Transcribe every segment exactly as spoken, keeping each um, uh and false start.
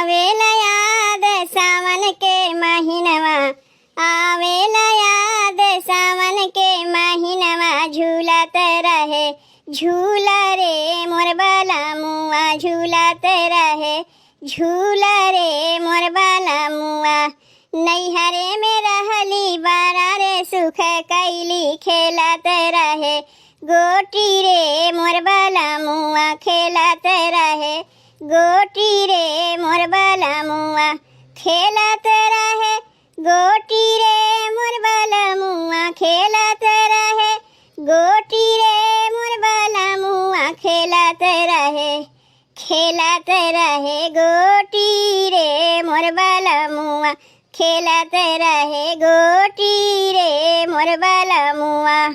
आवेला याद सावन के महीनवा, आवेला याद सावन के महीनवा, झूलत रहे झूला रे मोर बलमुआ, झूलत रहे झूला रे मोर बलमुआ। नैहरे में रहली बड़ा रे सुख कैली, खेलत रहे गोटी रे मोर बलमुआ, खेलत रहे गोटी रे मोर बलमुआ, खेलत रहे गोटी रे मोर बलमुआ, खेलत रहे गोटी रे मोर बलमुआ, खेलत रहे, खेलत रहे गोटी रे मोर बलमुआ, खेलत रहे गोटी रे मोर बलमुआ।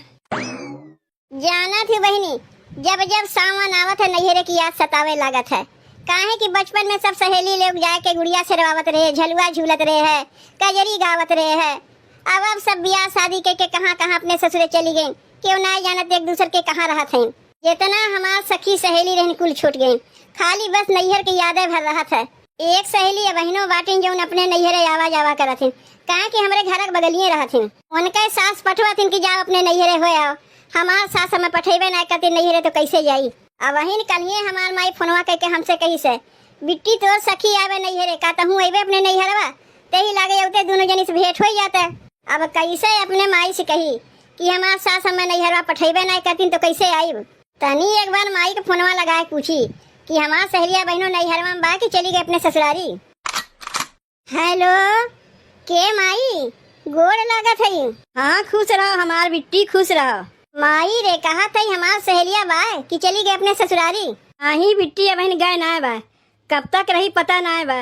जानत ही बहिनी, जब जब सावन आवत है, नैहरे की याद सतावे लागत है। काहे कि बचपन में सब सहेली लोग जाए के गुड़िया सेरवावत रहे, झलुआ झूलत रहे है, कजरी गावत रहे है। अब, अब सब बियाह शादी के, के कहाँ, कहाँ अपने ससुरे चली गईं, केहू नाय जानत एक दूसर के कहाँ रहत हैं। जितना हमार सखी सहेली रहन, कुल छूट गईं, खाली बस नैहर के यादे भर रहत है। एक सहेली अबहिनो बाटिन, जौन अपने नैहरे आवा जावा करत हिन, काहे कि हमरे घर के बगलिए रहत हिन। उनके सास पठवत हिन कि जाओ अपने नैहरे हो आओ। हमार सास हमें पठेबे नाय करती नैहरे, तो कैसे जाई? अबहिन कलिए हमार माई फोनवा करके हमसे कही से, "बिट्टी, तोर सखी आवे नैहरे, का तहूँ अइबे अपने नैहरवा?" तेही लागे अउते दुनो जनी से भेंट होइ जाते। अब कैसे अपने माई से कही कि हमार सास हमें नैहरवा पठेबे नाय करतीन, तो कैसे आइब? तनी एक बार माई के फोनवा लगाए पूछी कि हमार सहेलिया बहिनो नैहरवा में बा कि चली गई अपने ससुरारी। हेलो, के माई? गोड़ लागत हई। हाँ, खुश रहो हमार बिट्टी, खुश रहो। माई रे, कहत हई हमार सहेलिया बा कि चली गई अपने ससुरारी? नहीं बिट्टी, अबहिन गए नाय बा, कब तक रही पता नाय बा।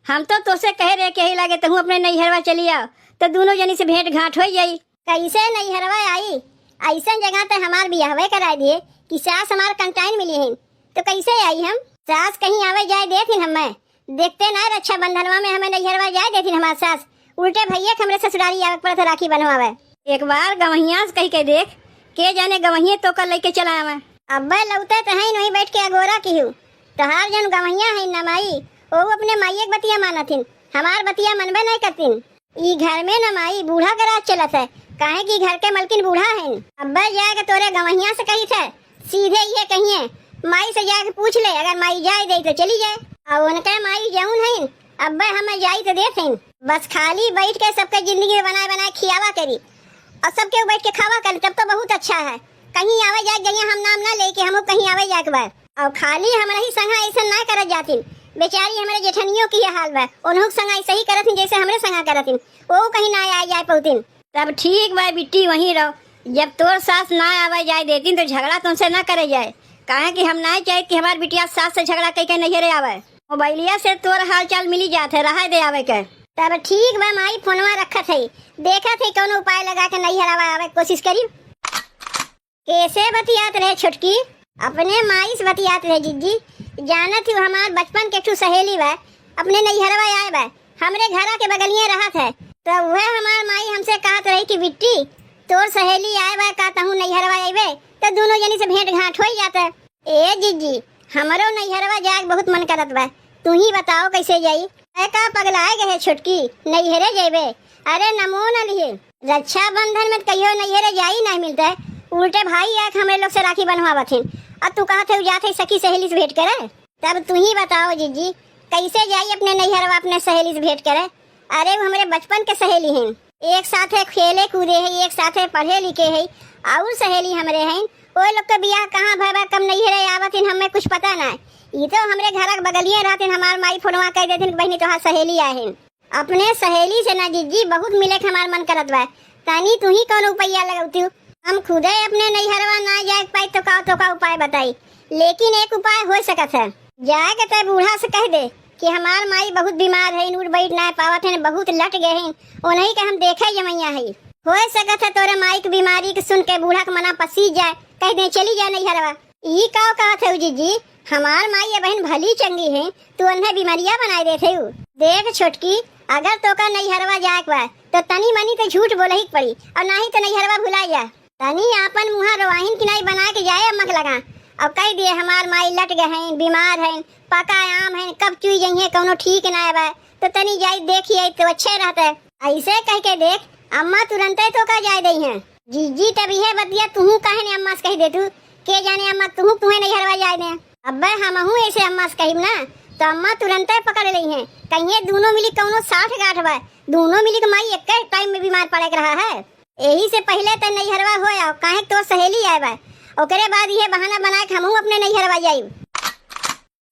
हम तो तोसे कहे रहे कि यही लागे तहूँ अपने नैहरवा चली आओ, तो दुनो जनी से भेंट घाट होइ जाई। कैसे नैहरवा आई? ऐसन जगह ते हमार बियाहवे कराए दिए कि सास हमार कंटाइन मिली हैं, तो कैसे आई हम? सास कहीं आवे जाए देथिन हमें? देखते ना रक्षाबंधनवा में हमें नैहरवा जाए देथिन हमार सास, उल्टे भैया के हमरे ससुरारी आवे के पड़त है राखी बंधवावे। एक बार गवहिया से कहि के देख, के जाने गवहिये तोका लइके चला आवे। अब्बे लौटे तो हैं, वहीं बैठ के अगोरा किहू। तोहार जौन गवहिया है ना माई, ओहू अपने माइये के बतिया मानथिन, हमार बतिया मनबे नहीं करतिन। ई घर में न माई, बूढ़ा के राज चलत है, काहे कि घर के मलकिन बूढ़ा हैं। अब्बे जाए के तोरे गवहिया से कही थे, सीधे ये कहिए, माई से जाके पूछ ले, अगर माई जाए दे तो चली जाए। अब उनके माई जौन हैं, अब्बे हमें जाए तो देत हैं, बस खाली बैठ के सबके जिंदगी में बनाए बनाए खियावा करी और सबके बैठ के खावा करी, तब तो बहुत अच्छा है। कहीं आवे जाए के जइया हम नाम ना लेके, हमहू कहीं आवे जाए के बा। और खाली हमरा ही संगा ऐसन ना करत जातिन, बेचारी हमरे जेठनियों की ये हाल बा, उन्हों के संगा ऐसे ही करत हिन जैसे हमरे संगा करत हिन, वो कहीं ना आए जाए पौतिन। तब ठीक बा बिट्टी, वहीं रहो। जब तोर सास ना आवे जाए देतिन तो झगड़ा तुमसे ना करे जाए, काहे कि हम ना चाहे कि हमार बिटिया सास से झगड़ा कइके नैहरे आवे। मोबाइलिया से तोर हाल चाल मिली जात है, रहा दे आवे के। तब ठीक बा माई, फोनवा रखत है, देखत है कौनो उपाय लगा के नैहर आवे, आवे के कोशिश करी। कैसे बतियात रहे छोटकी? अपने माई से बतियात रहे जिज्जी। जानत ही हमार बचपन के ठू सहेली बा, अपने नैहरवा आए बा, हमरे घरा के बगलिए रहत है। तो वह हमार माई हमसे कहत रही कि बिट्टी, तोर सहेली आए बा, का तहूँ नैहरवा अइबे, तो दुनो जनी से भेंट घाट होइ जात है। ए जिज्जी, हमरो नैहरवा जाए के बहुत मन करत बा, तू ही बताओ कैसे जाई? ए का पगलाए गए छोटकी, नैहरे जेबे? अरे नमो न लिए, रक्षाबंधन में तो कहियो नैहरे जाई नहीं मिलते, उल्टे भाई आके हमरे लोग से राखी बंधवावत हैं। अब तू कहत है जात है सखी सहेली से भेंट करे? तब तू ही बताओ जिज्जी, कैसे जाई अपने नैहरवा अपने सहेली से भेंट करे? अरे वो हमरे बचपन के सहेली हैं, एक साथे खेले कूदे है, एक साथे पढ़े लिखे है, और सहेली हमरे हैं। ओए लोग के बियाह कहाँ भय बा, कब नैहरे आवत हैं, हमें कुछ पता ना। ई तो हमरे घर के बगलिए रहतिन, हमार माई फोनवा कह देतिन कि बहिनी तोहार सहेली आए हैं। अपने सहेली से ना जिज्जी बहुत मिले के हमार मन करत बा, तनी तू ही कौन उपैया लगौती हो। हम खुदे अपने नैहरवा ना जाए के पाई तो का, तो का उपाय बताई, लेकिन एक उपाय हो सकत है। जाए के तय बूढ़ा से कह दे कि हमार माई बहुत बीमार है, उठ बैठ ना पावत है, बहुत लट गए हैं, उन्हीं के हम देखे जमैया है। हो सकत है तोरे माई के बीमारी के सुन के बूढ़ा के मना पसीज जाए, कह दे चली जाए नैहरवा। ई का कहत है जिज्जी, हमार माई अबहिन भली चंगी है, तू उन्हें बीमारिया बनाए देत है। देख छोटकी, अगर तोका नैहरवा जाए के बा तो तनी मनी तो झूठ बोलही के पड़ी, और नाही तो नैहरवा भुला जा। तनी आपन मुँहा रोवाहिन किनाई बना के जाए अम्मा के लगा, और कह दिए, "हमार माई लट गए हैं, बीमार हैं, पका आम हैं, कब चुई जइहें, कौनो ठीक ना बा, तो तनी जाई देखी आई तो अच्छे रहते।" ऐसे कह के देख, अम्मा तुरंते तोका जाए दई हैं। जीजी, तब इहे बतिया तुहू काहे ने अम्मा से कह दे तू? के जाने अम्मा तुहू तुहे नैहरवा जाए दे। अब्बे हमहू ऐसे अम्मा से कहिब ना, तो अम्मा तुरंते पकड़ लई हैं। कहिए दोनों मिली कौनो साठ गांठ बा, दोनों मिली के माई एक टाइम में बीमार पड़े के रहा है। यही से पहले त नैहरवा हो आओ, काहे तो सहेली आए बा, ओकरे बाद ये बहाना बना के हमहू अपने नैहरवा जाइब।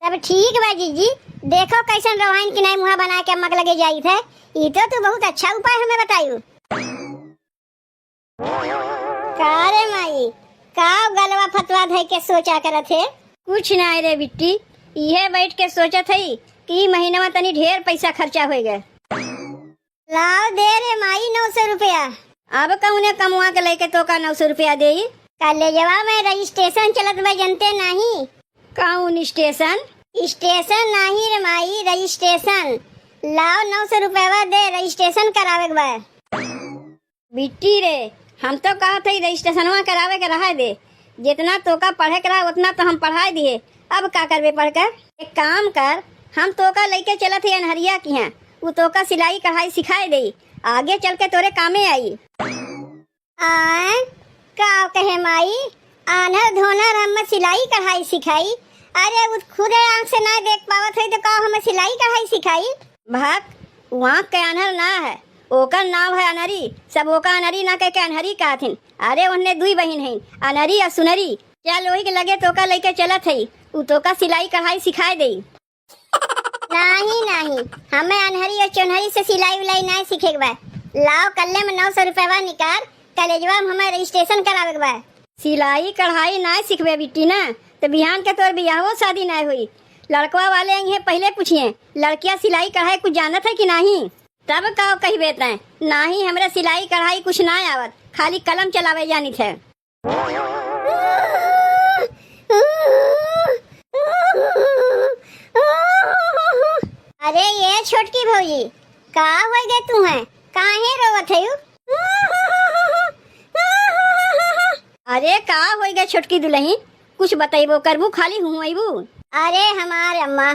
तब ठीक बा जीजी, देखो कैसन रोहाइन की नाई मुहा बना के अम्मा के लगे जाई थे। ई तो तू बहुत अच्छा उपाय हमें बतायू। का रे माई, का गलवा फतवा धइ के सोचा करत है? कुछ ना रे बिट्टी, इहे बैठ के सोचत हई कि ई महीनवा तनी ढेर पैसा खर्चा होइ गए। लाओ दे रे माई नौ सौ रुपया। अब कौने कमवा के लेके तोका नौ सौ रुपया देई? कलेजवा में रजिस्ट्रेशन चलत बा, जनते नाही? कौन स्टेशन? स्टेशन नाही रे माई, रजिस्ट्रेशन। लाओ नौ सौ रुपया दे, रजिस्ट्रेशन करावे के बा। बिट्टी रे, हम तो कहत हई रजिस्ट्रेशनवा करावे के रहे दे। जितना तोका पढ़े के रहा उतना तो हम पढ़ाए दिए, अब का करबे पढ़ कर? एक काम कर, हम तोका लेके चलत हई अनहरिया किहाँ, उ तोका सिलाई कढ़ाई सिखाए देई, आगे चल के तोरे कामे आई। आय, का कहे माई, आन्हर धोनर हम सिलाई कढ़ाई सिखाई? अरे उ खुदे आँख से ना देख पावत हई तो का हमें सिलाई कढ़ाई सिखाई? भक, उ आँख के आन्हर ना है, ओकर नाव है अनरी। सब ओका अनरी ना कह के अनहरी कहथिन। अरे ओहने दुई बहिन हईन, अनरी और सुनरी। चल ओही के लगे तोका लेके चलत हई, उ तोका सिलाई कढ़ाई सिखाए देई। नाही, नाही, हमें अनहरी और चोन्हरी से सिलाई उलाई नाही सीखे के बा। लाओ कल्ले में नौ सौ रुपया निकाल, कलेजवा में हमें रजिस्ट्रेशन करावे के बा। सिलाई कढ़ाई नाही सीखबे बिट्टी ना, तो बिहान के तोर बियाहो शादी नाही हुई। लड़कवा वाले अइहें पहिले पूछिए, लड़किया सिलाई कढ़ाई कुछ जानत है कि नाही? तब का कहिबे तैं, नाही हमरे सिलाई कढ़ाई कुछ नाही आवत, खाली कलम चलावे जानित है। अरे ये छोटकी भौजी, का होइ गए तुहें? काहे रोवत हयू? अरे का होइ गए छोटकी दुलहिन, कुछ बतइबो करबू, खाली हुहुआइबू? अरे हमार अम्मा,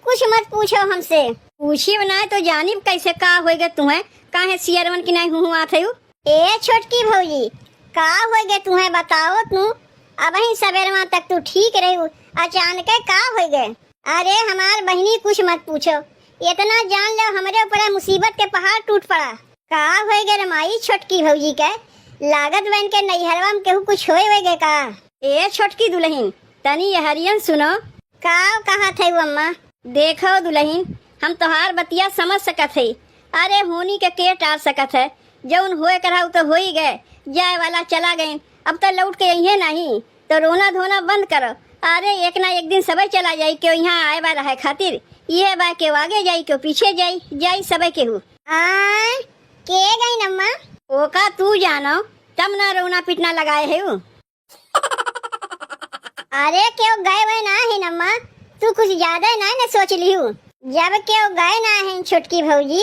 कुछ मत पूछो हमसे। पूछिब ना तो जानिब कैसे का होइ गए तुहें, काहे सियरवन की नाही हुहुआत हयू? ए छोटकी भौजी, का होइ गए तुहें बताओ तू? अबहीं सबेरवा तक तू ठीक रही, अचानके का होइ गए? अरे हमार बहिनी कुछ मत पूछो, इतना जान लो हमरे ऊपर मुसीबत के पहाड़ टूट पड़ा। का होइ गए रे माई छोटकी भौजी के? लागत बा इनके नैहरवा में केहू कुछ होइ होइ गए का? ए छोटकी दुलहिन, तनी यहरियन सुनो। का कहत है वो अम्मा? देखो दुलहिन, हम तोहार बतिया समझ सकत है। अरे होनी के के टार सकत है, जौन होए के रहा उ तो होइ गए, जाए वाला चला गए, अब तो लौट के अइहें नाही, तो रोना धोना बंद करो। अरे एक ना एक दिन सबे चला जाई, केहू यहाँ आए बा रहे खातिर, इहे बा केहू आगे जाई, केहू पीछे जाई, जाई सबे केहू। आय, के गई अम्मा? ओका तू जानो, तब ना रोना पीटना लगाए है उ। अरे केहू गए वए ना है अम्मा, तू कुछ ज्यादा ना न सोच लिहू। जब केहू गए ना है छोटकी भौजी,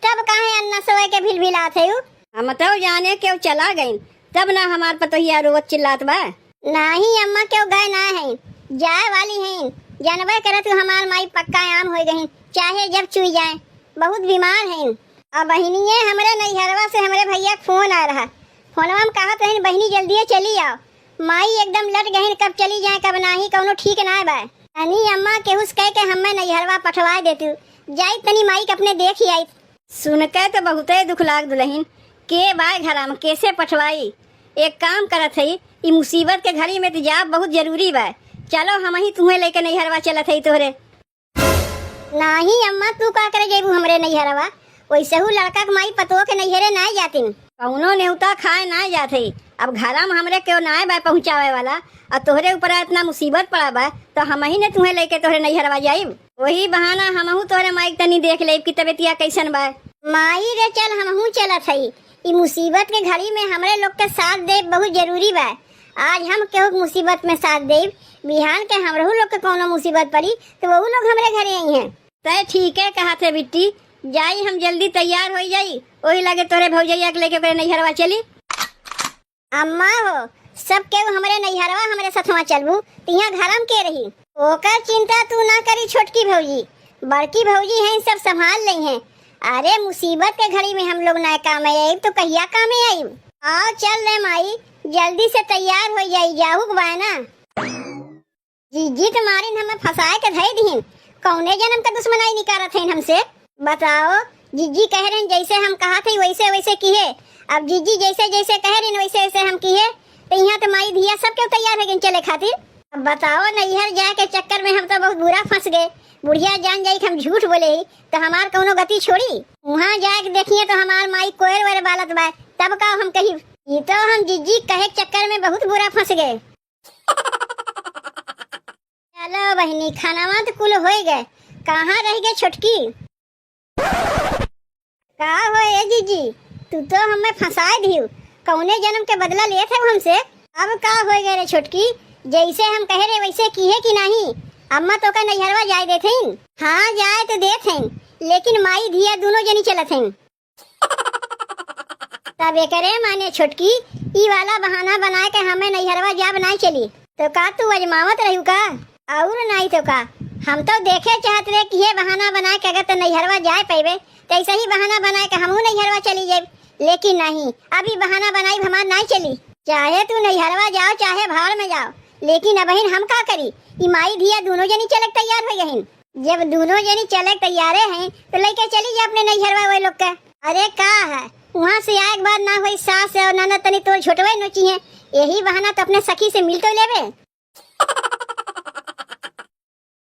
तब काहे अन्ना सोए के भिलभिलात है उ? हम तो जाने केहू चला गइन, तब ना हमार पतोहिया रोवत चिल्लात बा। नाही अम्मा, केहू गए ना है, जाए वाली हैं। जानबे करत हमार माई पक्का आम होइ गई, चाहे जब चुई जाए, बहुत बीमार हैं। अब बहिनिये हमरे नैहरवा से हमरे भैया के फोन आ रहा, फोनवा में कहत रहिन, "बहिनी जल्दिए चली आओ, माई एकदम लट गहिन, कब चली जाए कब नाही, कौनो ठीक ना बा।" तनी अम्मा केहू से कह के हमें नैहरवा पठवा देतू, जाई तनी माई के अपने देखी आई। सुन के तो बहुते दुख लाग दुलहिन, के बाय घरा में, कैसे पठवाई? एक काम करत हई, ई मुसीबत के घड़ी में तो जाब बहुत जरूरी बा। चलो हमही तुहें लेके नैहरवा चलत हई तोहरे। नाही अम्मा, तू का करे जेबू हमरे नैहरवा? वैसहू लड़का के माई पतोह के नैहरे नाय जातिन। कौनो नेवता खाए नाय जात है। अब घरा में हमरे केहू नाय बा पहुँचावे वाला, और तोहरे ऊपर इतना मुसीबत पड़ा बा, तो हमही ने तुहें लेके तोहरे नैहरवा जाइब। वही बहाना हमहू तोहरे माई के तनी देख लेब कि तबियतिया कैसन बा। माई रे, चल हमहू चलत हई। ई मुसीबत के घड़ी में हमरे लोग के साथ देब बहुत जरूरी बा। आज हम केहू के मुसीबत में साथ देब, बिहान के हमरहू लोग के कौनो मुसीबत पड़ी तो वहू लोग हमरे घरे अइहें। तय ठीके कहत है बिट्टी, जाई हम जल्दी तैयार होई जाई, ओही लगे तोरे भौजैया के लेके ओकरे नैहरवा चली। अम्मा हो, सब केहू हमरे नैहरवा हमरे सथवा चलबू, त इहाँ घरम के रही? ओकर चिंता तू ना करी छोटकी भौजी, बड़की भौजी हैं, सब संभाल लेइहैं। अरे मुसीबत के घड़ी में हम लोग ना कामे आइब तो कहिया कामे आइब? आओ चल रे माई, जल्दी से तैयार होइ जाई, जाहू के बाय ना। जिज्जी त मारिन हमें फंसाए के धई दिहिन, कौने जनम के दुश्मनाई निकारत हइन हमसे? बताओ, जिज्जी कहे रहिन जैसे हम कहत हई वैसे वैसे किहे। अब जिज्जी जैसे जैसे कहे रहिन वैसे वैसे हम किहे, त इहाँ त माई धिया सब केहू तैयार होइ गइन चले खातिर। अब बताओ, नैहर जाए के चक्कर में हम त बहुत बुरा फंस गए। बुढ़िया जान जाई कि हम झूठ बोले ही, त हमार कौनो गति छोड़ी? उहाँ जाए के देखिए त हमार माई कोयर वोयर बालत बा, तब का हम कही? ई तो हम जिज्जी कहे के चक्कर में बहुत बुरा फंस गए। चलो बहिनी, खानावा त कुल होइ गए, कहाँ रहि गए छोटकी? का हो ए जिज्जी, तू तो हमें फंसाए दिहू, कौने जनम के बदला लेत है हमसे? अब का होइ गए रे छोटकी, जैसे हम कहे रहे वैसे किहे कि नाहीं? अम्मा तोका नैहरवा जाए देथिन? हाँ जाए त देथिन, लेकिन माई धिया दुनो जनी चलत हइन। तब एकरे माने छोटकी, ई वाला बहाना बनाए के हमें नैहरवा जाब नाहीं चली। तो का तू अजमावत रहू का? और नाहीं तो का, हम तो देखे चाहत रहे कि ये बहाना बनाए के अगर तो नैहरवा जाए पैबे, तो ऐसे ही बहाना बनाए के हमहू नैहरवा चली जाए। लेकिन नाहीं, अब ई बहाना बनाई हमार नाहीं चली। चाहे तू नैहरवा जाओ चाहे भाड़ में जाओ, लेकिन अबहिन हम का करी? ई माई धिया दुनो जनी चले के तैयार होइ गइन। जब दुनो जनी चले के तैयारे हैं, तो लइके चली जा अपने नैहरवा वही लोग के। अरे का है, उहाँ से आए के बाद ना होई सास और ननद तनी तोर झोटवे नोची हैं, यही बहाना तो अपने सखी से मिल तो लेबे।